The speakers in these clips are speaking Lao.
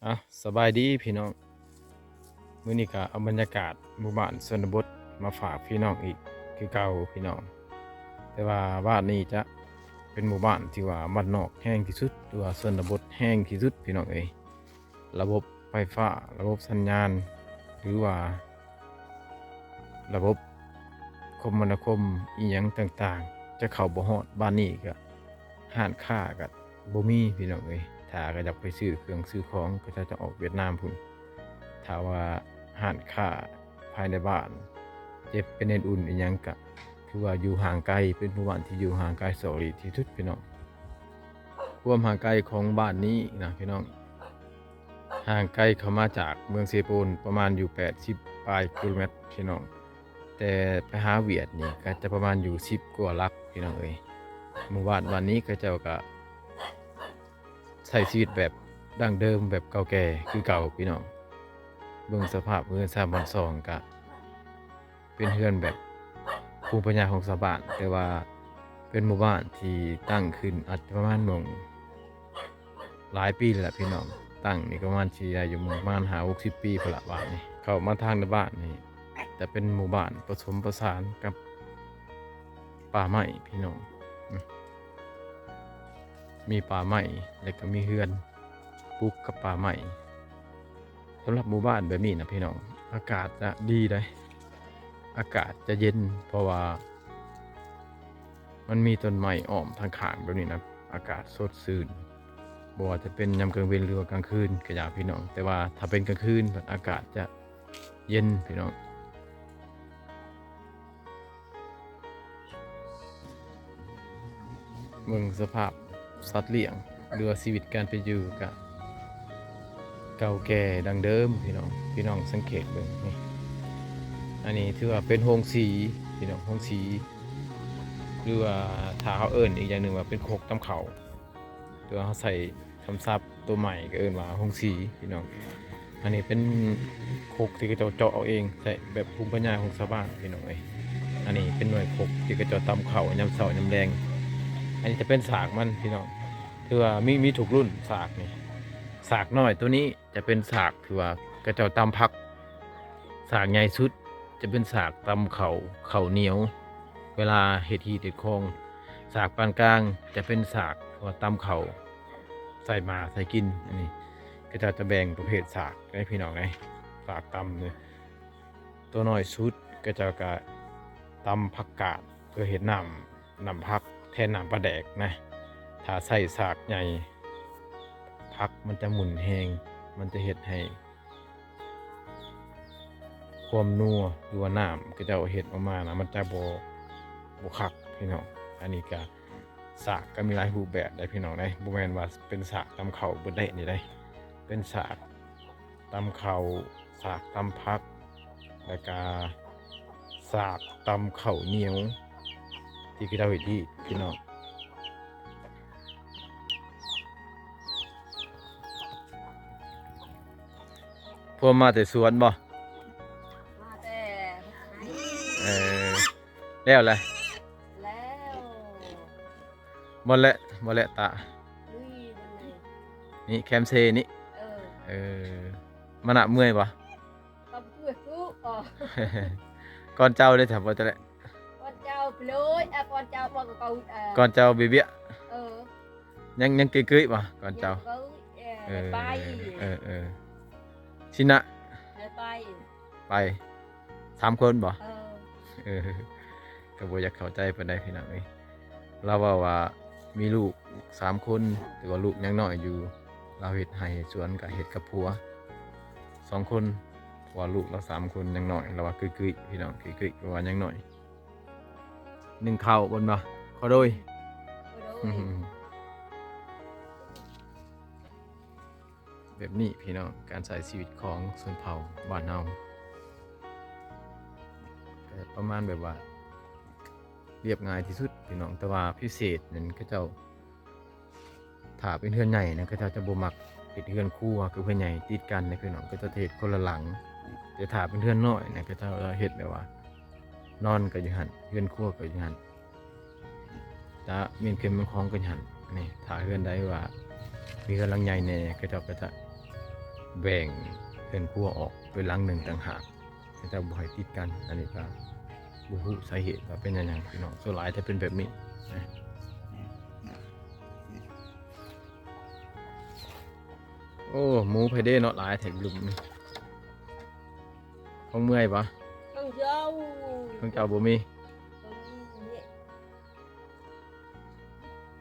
ອ່ະ ສະບາຍດີພີ່ນ້ອງ, ມື້ນີ້ກະເອົາບັນຍາກາດໝູ່ບ້ານຊົນນະບົດມາຝາກພີ່ນ້ອງອີກຄືເກົ່າພີ່ນ້ອງ. ແຕ່ວ່າບ້ານນີ້ຈະເປັນໝູ່ບ້ານທີ່ວ່າບ້ານນອກແຮງທີ່ສຸດ ຫຼືວ່າຊົນນະບົດແຮງທີ່ສຸດພີ່ນ້ອງເອີຍ. ລະບົບໄຟຟ້າ, ລະບົບສັນຍານ ຫຼືວ່າ ລະບົບຄົມມະນາຄົມອີ່ຫຍັງຕ່າງໆ ຈະເຂົ້າບໍ່ຮອດ. ບ້ານນີ້ກະຮ້ານຄ້າກະບໍ່ມີພີ່ນ້ອງເອີຍ. ຖ້າກະຢາກໄປຊື້ເຄື່ອງຊື້ຂອງ ເຂົາເຈົ້າຈະອອກຫວຽດນາມພຸ້ນ. ຖ້າວ່າຮ້ານຄ້າພາຍໃນບ້ານ ເຈັບເປັນເອັນອຸ່ນອີ່ຫຍັງກະ ຖືວ່າຢູ່ຫ່າງໄກ, ເປັນໝູ່ບ້ານທີ່ຢູ່ຫ່າງໄກສອກຫຼີກທີ່ສຸດພີ່ນ້ອງ. ຄວາມຫ່າງໄກຂອງບ້ານນີ້ນະພີ່ນ້ອງ ຫ່າງໄກເຂົ້າມາຈາກເມືອງເຊໂປນປະມານຢູ່ແປດສິບປາຍກິໂລແມັດພີ່ນ້ອງ, ແຕ່ໄປຫາຫວຽດນີ້ກະຈະປະມານຢູ່ສິບກວ່າຫຼັກພີ່ນ້ອງເອີຍ. ໝູ່ບ້ານບ້ານນີ້ເຂົາເຈົ້າກະໃຊ້ຊີວິດແບບດັ້ງເດີມ ແບບເກົ່າແກ່ຄືເກົ່າພີ່ນ້ອງ. ເບິ່ງສະພາບເຮືອນຊານບ້ານຊ່ອງກະ ເປັນເຮືອນແບບພູມປັນຍາຂອງຊາວບ້ານ, ແຕ່ວ່າເປັນໝູ່ບ້ານທີ່ຕັ້ງຂຶ້ນອາດຈະປະມານໝ່ອງຫຼາຍປີແລ້ວພີ່ນ້ອງ. ຕັ້ງນີ້ກະປະມານຊິໄດ້ຢູ່ປະມານຫ້າຫົກສິບປີພຸ້ນລະບ້ານນີ້. ເຂົ້າມາທາງໃນບ້ານນີ້ຈະເປັນໝູ່ບ້ານປະສົມປະສານກັບປ່າໄມ້ພີ່ນ້ອງ, ອື ມີປ່າໄມ້ ແລ້ວກະມີເຮືອນປຸກກັບປ່າໄມ້. ສຳລັບໝູ່ບ້ານແບບນີ້ນະພີ່ນ້ອງ ອາກາດຈະດີໃດ໋, ອາກາດຈະເຢັນ ເພາະວ່າມັນມີຕົ້ນໄມ້ອ້ອມທາງຂ້າງແບບນີ້ນະ, ອາກາດສົດຊື່ນ ບໍ່ວ່າຈະເປັນຍາມກາງເວັນ ຫຼືວ່າກາງຄືນກະຢ່າພີ່ນ້ອງ. ແຕ່ວ່າຖ້າເປັນກາງຄືນ ອາກາດຈະເຢັນພີ່ນ້ອງ. ເບິ່ງສະພາບສັດລ້ຽງ ຫຼືວ່າຊີວິດການເປັນຢູ່ກະເກົ່າແກ່ດັ້ງເດີມພີ່ນ້ອງ. ພີ່ນ້ອງສັງເກດເບິ່ງນີ້, ອັນນີ້ຖືວ່າເປັນໂຮງສີພີ່ນ້ອງ, ໂຮງສີ ຫຼືວ່າຖ້າເຮົາເອີ້ນອີກຢ່າງໜຶ່ງວ່າເປັນຄົກຕຳເຂົ້າ. ແຕ່ວ່າເຮົາໃຊ້ຄຳສັບໂຕໃໝ່ກະເອີ້ນວ່າໂຮງສີພີ່ນ້ອງ. ອັນນີ້ເປັນຄົກທີ່ເຂົາເຈົ້າເຈາະເອົາເອງ ໃຊ້ແບບພູມປັນຍາຂອງຊາວບ້ານພີ່ນ້ອງເອີຍ. ອັນນີ້ເປັນໜ່ວຍຄົກທີ່ເຂົາເຈົ້າຕຳເຂົ້າຍາມເຊົ້າຍາມແລງ. ອັນນີ້ຈະເປັນສາກມັນພີ່ນ້ອງ, ຖືວ່າມີ ມີທຸກລຸ້ນສາກນີ້. ສາກນ້ອຍໂຕນີ້ ຈະເປັນສາກທີ່ວ່າເຂົາເຈົ້າຕຳຜັກ, ສາກໃຫຍ່ສຸດຈະເປັນສາກຕຳເຂົ້າ ເຂົ້າໜຽວ ເວລາເຮັດຮີດເຮັດຄອງ. ສາກປານກາງຈະເປັນສາກທີ່ວ່າຕຳເຂົ້າ ໃສ່ໝາໃສ່ກິນ. ອັນນີ້ເຂົາເຈົ້າຈະແບ່ງປະເພດສາກໃຫ້ພີ່ນ້ອງໄດ໋, ສາກຕຳນີ້. ໂຕນ້ອຍສຸດເຂົາເຈົ້າກະຕຳຜັກກາດ ເພື່ອເຮັດນ້ຳ ນ້ຳຜັກແທນນ້ຳປາແດກນະ. ຖ້າໃຊ້ສາກໃຫຍ່ ຜັກມັນຈະໝຸ່ນແຮງ, ມັນຈະເຮັດໃຫ້ຄວາມນົວ ຫຼືວ່ານ້ຳເຂົາເຈົ້າເຮັດອອກມານະ ມັນຈະບໍ່ ບໍ່ຄັກພີ່ນ້ອງ. ອັນນີ້ກະສາກກະມີຫຼາຍຮູບແບບໃດ໋ພີ່ນ້ອງເອີຍ, ບໍ່ແມ່ນວ່າເປັນສາກຕຳເຂົ້າເບິດໄດ໋ນີ້ໃດ໋. ເປັນສາກຕຳເຂົ້າ, ສາກຕຳຜັກ ແລ້ວກະສາກຕຳເຂົ້າໜຽວ ທີ່ເຂົາເຈົ້າເຮັດຮີດພີ່ນ້ອງ. ພວມມາແຕ່ສວນບໍ່? ມາແຕ່ໄຮ່. ເອີ ແລ້ວແຫຼະ? ແລ້ວ. ໝົດແລ້ວ ໝົດແລ້ວຕາ. ນີ້ ນີ້ແຄມເຊນີ້. ເອີ ເອີ ມານະເມື່ອຍບໍ່? ກໍເມື່ອຍຄື ກ່ອນເຈົ້າເດ້ ຖ້າບໍ່ຕະແລະ ກ່ອນເຈົ້າໄປເລີຍ ເອີ ກ່ອນເຈົ້າບໍ່ກໍ ເອີ ກ່ອນເຈົ້າເບຍ ເອີ ຍັງ ຍັງເກີຍໆບໍ່ກ່ອນເຈົ້າ? ເອີ ເອີ ໄປ ເອີ ເອີ ຊິນະ ເອີ ໄປ ໄປ ສາມຄົນບໍ່? ເອີ ເອີ ກໍບໍ່ຢາກເຂົ້າໃຈປານໃດພີ່ນ້ອງເອີຍ. ລາວເວົ້າວ່າມີລູກສາມຄົນ ແຕ່ວ່າລູກຍັງນ້ອຍຢູ່, ລາວເຮັດໄຮ່ເຮັດສວນກະເຮັດກັບຜົວສອງຄົນ ເພາະວ່າລູກລາວສາມຄົນຍັງນ້ອຍ. ລາວວ່າເກີຍໆ ພີ່ນ້ອງ ເກີຍໆ ເພາະວ່າຍັງນ້ອຍ. ໜຶ້ງເຂົ້າບໍ່ນະ ຂໍໂດຍ ຂໍໂດຍ. ແບບນີ້ພີ່ນ້ອງ ການໃຊ້ຊີວິດຂອງຊົນເຜົ່າບ້ານເຮົາ ກໍປະມານແບບວ່າລຽບງ່າຍທີ່ສຸດພີ່ນ້ອງ, ແຕ່ວ່າພິເສດນັ້ນເຂົາເຈົ້າ ຖ້າເປັນເຮືອນໃຫຍ່ນະ ເຂົາເຈົ້າຈະບໍ່ມັກເຮັດເຮືອນຄົວກັບເຮືອນໃຫຍ່ຕິດກັນນະພີ່ນ້ອງ, ເຂົາເຈົ້າຈະເຮັດຄົນລະຫຼັງ. ແຕ່ຖ້າເປັນເຮືອນນ້ອຍນະ ເຂົາເຈົ້າເຮັດແບບວ່ານອນກໍຢູ່ຫັ້ນ ເຮືອນຄົວກໍຢູ່ຫັ້ນ ຈະມ້ຽນເຄື່ອງມ້ຽນຂອງກັນຫັ້ນ. ນີ້ ຖ້າເຮືອນໃດວ່າມີເຮືອນຫຼັງໃຫຍ່ແດ່ ເຂົາເຈົ້າກໍຈະ ແບ່ງເຮືອນຄົວອອກເປັນຫຼັງໜຶ່ງຕ່າງຫາກ ເຂົາເຈົ້າບໍ່ໃຫ້ຕິດກັນ. ອັນນີ້ກໍບໍ່ຮູ້ສາເຫດວ່າເປັນຫຍັງພີ່ນ້ອງ, ສ່ວນຫຼາຍຈະເປັນແບບນີ້ນະ. ໂອ້ ໝູໃຜເດ້ເນາະ ຫຼາຍແທ້ລຸ່ມນີ້. ຂອງເມື່ອຍບໍ່? ຂອງເຈົ້າ. ຂອງເຈົ້າບໍ່ມີ? ບໍ່ມີ.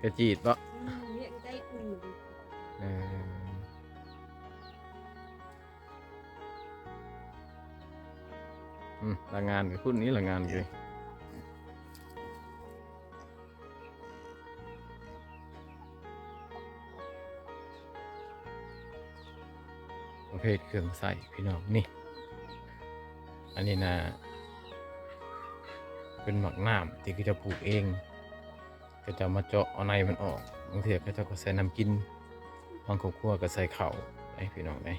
ກະຈີດເບາະ? ອືມ ເຮັດໄດ້ອື່ນ. ເອີ ອືມ ລະງານກະຄຸນນີ້ ລະງານກະ ປະເພດເຄື່ອງໃຊ້ພີ່ນ້ອງນີ້. ອັນນີ້ນະ ເປັນໝາກນ້ຳທີ່ເຂົາເຈົ້າປູກເອງ, ເຂົາເຈົ້າມາເຈາະເອົາໃນມັນອອກ. ບາງເທື່ອເຂົາເຈົ້າກໍໃສ່ນ້ຳກິນ, ບາງຄອບຄົວກໍໃສ່ເຂົ້າໄດ໋ພີ່ນ້ອງເອີຍ.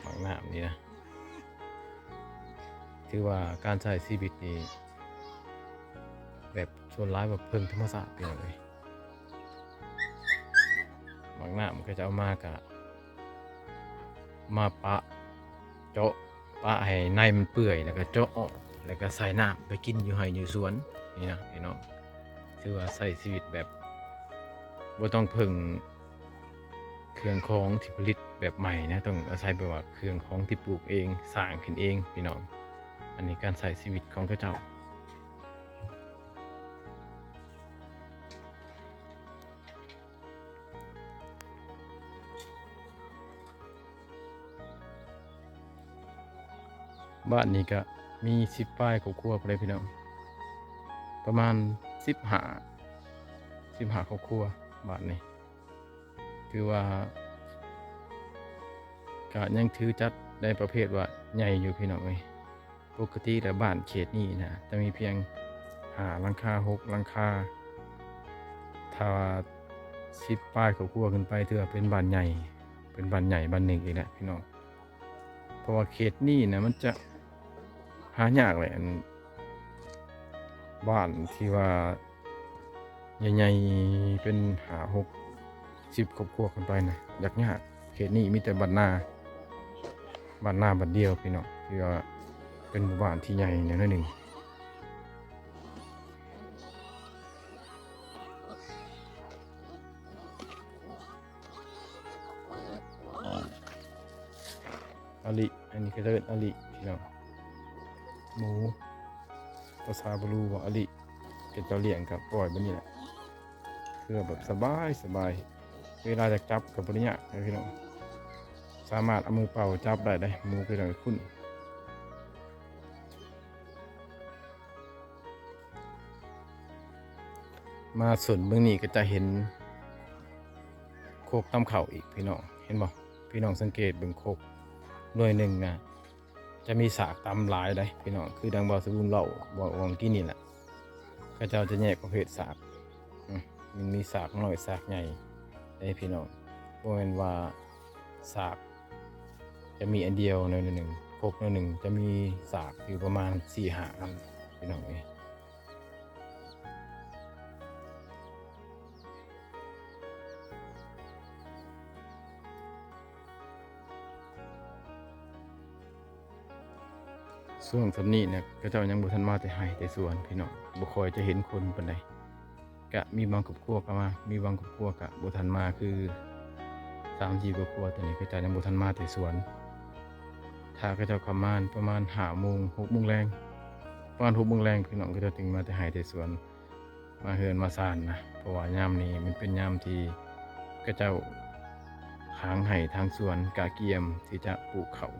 ໝາກນ້ຳນີ້ນະ ຖືວ່າການໃຊ້ຊີວິດນີ້ ແບບສ່ວນຫຼາຍແບບເພິ່ງທຳມະຊາດພີ່ນ້ອງເອີຍ. ໝາກນ້ຳເຂົາເຈົ້າເອົາມາກະມາປະ ເຈາະ ປະໃຫ້ໃນມັນເປື່ອຍ ແລ້ວກະເຈາະອອກ ແລ້ວກະໃສ່ນ້ຳໄປກິນຢູ່ໄຮ່ຢູ່ສວນນີ້ນະພີ່ນ້ອງ. ຖືວ່າໃຊ້ຊີວິດແບບບໍ່ຕ້ອງເພິ່ງເຄື່ອງຂອງທີ່ຜະລິດແບບໃໝ່ນະ, ຕ້ອງອາໄສແບບວ່າເຄື່ອງຂອງທີ່ປູກເອງ ສ້າງຂຶ້ນເອງພີ່ນ້ອງ. ອັນນີ້ການໃຊ້ຊີວິດຂອງເຂົາເຈົ້າ. ບ້ານນີ້ກະມີສິບປາຍຄອບຄົວພຸ້ນເດ້ພີ່ນ້ອງ, ປະມານສິບຫ້າ ສິບຫ້າຄອບຄົວບ້ານນີ້. ຖືວ່າກະຍັງຖືຈັດໃນປະເພດວ່າໃຫຍ່ຢູ່ພີ່ນ້ອງເອີຍ. ປົກກະຕິແລ້ວບ້ານເຂດນີ້ນະ ຈະມີພຽງຫ້າຫຼັງຄາ ຫົກຫຼັງຄາ. ຖ້າວ່າສິບປາຍຄອບຄົວຂຶ້ນໄປ ຖືວ່າເປັນບ້ານໃຫຍ່, ເປັນບ້ານໃຫຍ່ບ້ານໜຶ່ງອີກແຫຼະພີ່ນ້ອງ. ເພາະວ່າເຂດນີ້ນະ ມັນຈະຫາຍາກແຫຼະ ອັນບ້ານທີ່ວ່າ ໃຫຍ່ໆ ເປັນຫ້າ ຫົກ ສິບຄອບຄົວຂຶ້ນໄປນະ ຍາກໆ. ເຂດນີ້ມີແຕ່ບ້ານນາ ບ້ານນາບ້ານດຽວພີ່ນ້ອງ ທີ່ວ່າເປັນໝູ່ບ້ານທີ່ໃຫຍ່ແນວໜຶ່ງ. ອາລິ ອັນນີ້ເຂົາເອີ້ນອາລິພີ່ນ້ອງ. ໝູ ພາສາບາລູວ່າອາລິ ເຂົາເຈົ້າລ້ຽງກະປ່ອຍແບບນີ້ແຫຼະ ເພື່ອແບບສະບາຍ ສະບາຍ ເວລາຢາກຈັບກະບໍ່ໄດ້ຍາກນະພີ່ນ້ອງ, ສາມາດເອົາມືເປົ່າຈັບໄດ້ເດ້ ໝູເຂົາເຈົ້າຄຸ້ນ. ມາສົນເບິ່ງນີ້ກະຈະເຫັນຄົກຕຳເຂົ້າອີກພີ່ນ້ອງ ເຫັນບໍ່? ພີ່ນ້ອງສັງເກດເບິ່ງຄົກໜ່ວຍໜຶ່ງນະ ຈະມີສາກຕຳຫຼາຍໃດ໋ພີ່ນ້ອງ, ຄືດັ່ງບ່າວສະບຸນເວົ້າ ເວົ້າວ່າກີ້ນີ້ແຫຼະ, ເຂົາເຈົ້າຈະແຍກປະເພດສາກ ອືມ ມັນມີສາກນ້ອຍສາກໃຫຍ່ເດ້ພີ່ນ້ອງ, ບໍ່ແມ່ນວ່າສາກຈະມີອັນດຽວໜ່ວຍໜຶ່ງ, ຄົກໜ່ວຍໜຶ່ງຈະມີສາກຢູ່ປະມານສີ່ຫ້າອັນພີ່ນ້ອງເອີຍ. ຊ່ວງຊ່ຳນີ້ນະ ເຂົາເຈົ້າຍັງບໍ່ທັນມາແຕ່ໄຮ່ແຕ່ສວນພີ່ນ້ອງ, ບໍ່ຄ່ອຍຈະເຫັນຄົນປານໃດ. ກະມີບາງຄອບຄົວກະມາ, ມີບາງຄອບຄົວກະບໍ່ທັນມາ, ຄືສາມສີ່ຄອບຄົວຕອນນີ້ເຂົາເຈົ້າຍັງບໍ່ທັນມາແຕ່ສວນ. ຖ້າເຂົາເຈົ້າເຂົ້າມາປະມານຫ້າໂມງ ຫົກໂມງແລງ, ປະມານຫົກໂມງແລງ ພີ່ນ້ອງເຂົາເຈົ້າຈຶ່ງມາແຕ່ໄຮ່ແຕ່ສວນ. ມາເຮືອນມາຊານນະ, ເພາະວ່າຍາມນີ້ມັນເປັນຍາມທີ່ເຂົາເຈົ້າຖາງໄຮ່ຖາງສວນ ກະກຽມທີ່ຈະປູກເຂົ້າ.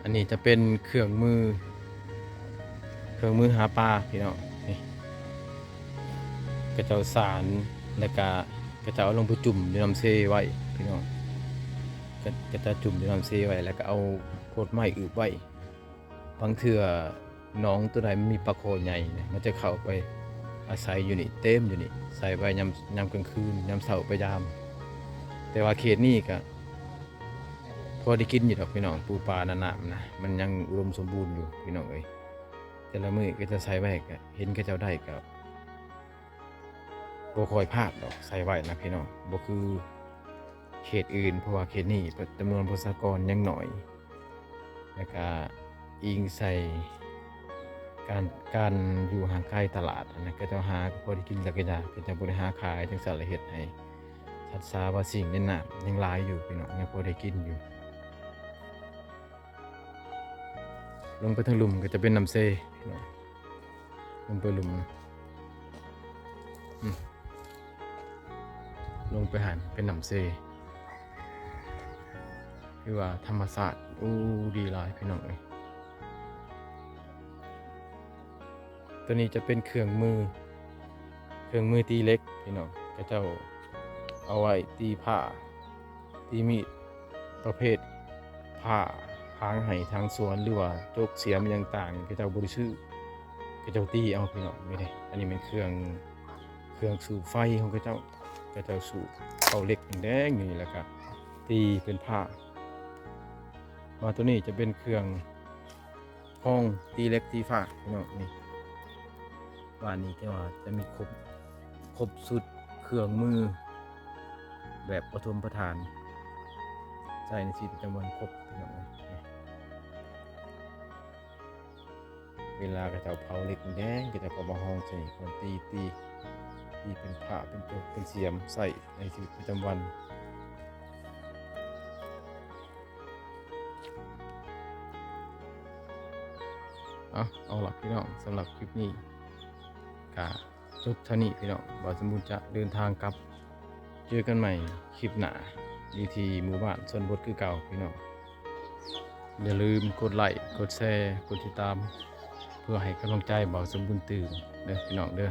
ອັນນີ້ຈະເປັນເຄື່ອງມື, ເຄື່ອງມືຫາປາພີ່ນ້ອງ, ນີ້ ເຂົາເຈົ້າສານ ແລ້ວກະເຂົາເຈົ້າເອົາລົງໄປຈຸ່ມຢູ່ນ້ຳເຊໄວ້ພີ່ນ້ອງ, ເຂົາເຈົ້າຈຸ່ມຢູ່ນ້ຳເຊໄວ້ ແລ້ວກະເອົາໂພດໄມ້ອຶບໄວ້. ບາງເທື່ອໜອງໂຕໃດມັນມີປາຄໍ່ໃຫຍ່ນະ ມັນຈະເຂົ້າໄປອາໄສຢູ່ນີ້ ເຕັມຢູ່ນີ້ ໃສ່ໄວ້ຍາມ ຍາມກາງຄືນ ຍາມເຊົ້າໄປຢາມ. ແຕ່ວ່າເຂດນີ້ກະພໍໄດ້ກິນຢູ່ດອກພີ່ນ້ອງ, ປູປານະ ນ້ຳນະ ມັນຍັງອຸດົມສົມບູນຢູ່ພີ່ນ້ອງເອີຍ. ແຕ່ລະມື້ກະຈະໃສ່ໄວ້ ກະເຫັນເຂົາເຈົ້າໄດ້ກະ ບໍ່ຄ່ອຍພາດດອກ ໃສ່ໄວ້ນະພີ່ນ້ອງ ບໍ່ຄືເຂດອື່ນ ເພາະວ່າເຂດນີ້ຈຳນວນປະຊາກອນຍັງໜ້ອຍ ແລ້ວກະອີງໃສ່ການ ການຢູ່ຫ່າງໄກຕະຫຼາດຫັ້ນນະ ເຂົາເຈົ້າຫາກໍພໍໄດ້ກິນແລ້ວກໍຢ່າ ເຂົາເຈົ້າບໍ່ໄດ້ຫາຂາຍ ຈັ່ງຊັ້ນລະເຮັດໃຫ້ສັດສາວາສິ່ງໃນນ້ຳຍັງຫຼາຍຢູ່ພີ່ນ້ອງ ຍັງພໍໄດ້ກິນຢູ່. ລົງໄປທາງລຸ່ມກໍຈະເປັນນ້ຳເຊພີ່ນ້ອງ ລົງໄປລຸ່ມ ອືມ ລົງໄປຫັ້ນເປັນນ້ຳເຊ ຄືວ່າທຳມະຊາດ ໂອ້ ດີຫຼາຍພີ່ນ້ອງເອີຍ. ຕົວນີ້ຈະເປັນເຄື່ອງມື ເຄື່ອງມືຕີເຫຼັກພີ່ນ້ອງ ເຂົາເຈົ້າເອົາໄວ້ຕີພ້າ ຕີມີດ ປະເພດພ້າ ຖາງໄຮ່ຖາງສວນ ຫຼືວ່າຈົກສຽມຫຍັງຕ່າງ ເຂົາເຈົ້າບໍ່ໄດ້ຊື້ ເຂົາເຈົ້າຕີເອົາພີ່ນ້ອງ. ນີ້ເດ້ ອັນນີ້ແມ່ນເຄື່ອງ ເຄື່ອງສູບໄຟຂອງເຂົາເຈົ້າ ເຂົາເຈົ້າສູບເອົາເຫຼັກແດງໆນີ້ ແລ້ວກະຕີເປັນພ້າ. ມາຕົວນີ້ຈະເປັນເຄື່ອງ ຮອງຕີເຫຼັກຕີພ້າພີ່ນ້ອງ ນີ້ ບ້ານນີ້ແຕ່ວ່າຈະມີຄົບ ຄົບຊຸດເຄື່ອງມືແບບປະຖົມປະຖານ ໃຊ້ໃນຊີວິດປະຈຳວັນຄົບພີ່ນ້ອງເອີຍ. ເວລາເຂົາເຈົ້າເຜົາເຫຼັກແດງ ເຂົາເຈົ້າກໍມາຮອງໃສ່ ຄົນຕີ ຕີ ຕີເປັນພ້າ ເປັນຈົກ ເປັນສຽມ ໃຊ້ໃນຊີວິດປະຈຳວັນ. ເອົາ ເອົາລະພີ່ນ້ອງ ສຳລັບຄລິບນີ້ກະຈົບເທົ່ານີ້ພີ່ນ້ອງ ບ່າວສົມບູນຈະເດີນທາງກັບ ເຈີກັນໃໝ່ຄລິບໜ້າ ຢູ່ທີ່ໝູ່ບ້ານຊົນບົດຄືເກົ່າພີ່ນ້ອງ. ຢ່າລືມກົດໄລ້ ກົດແຊ ກົດຕິດຕາມ ເພື່ອໃຫ້ກຳລັງໃຈບ່າວສົມບູນຕື່ມເດີພີ່ນ້ອງເດີ.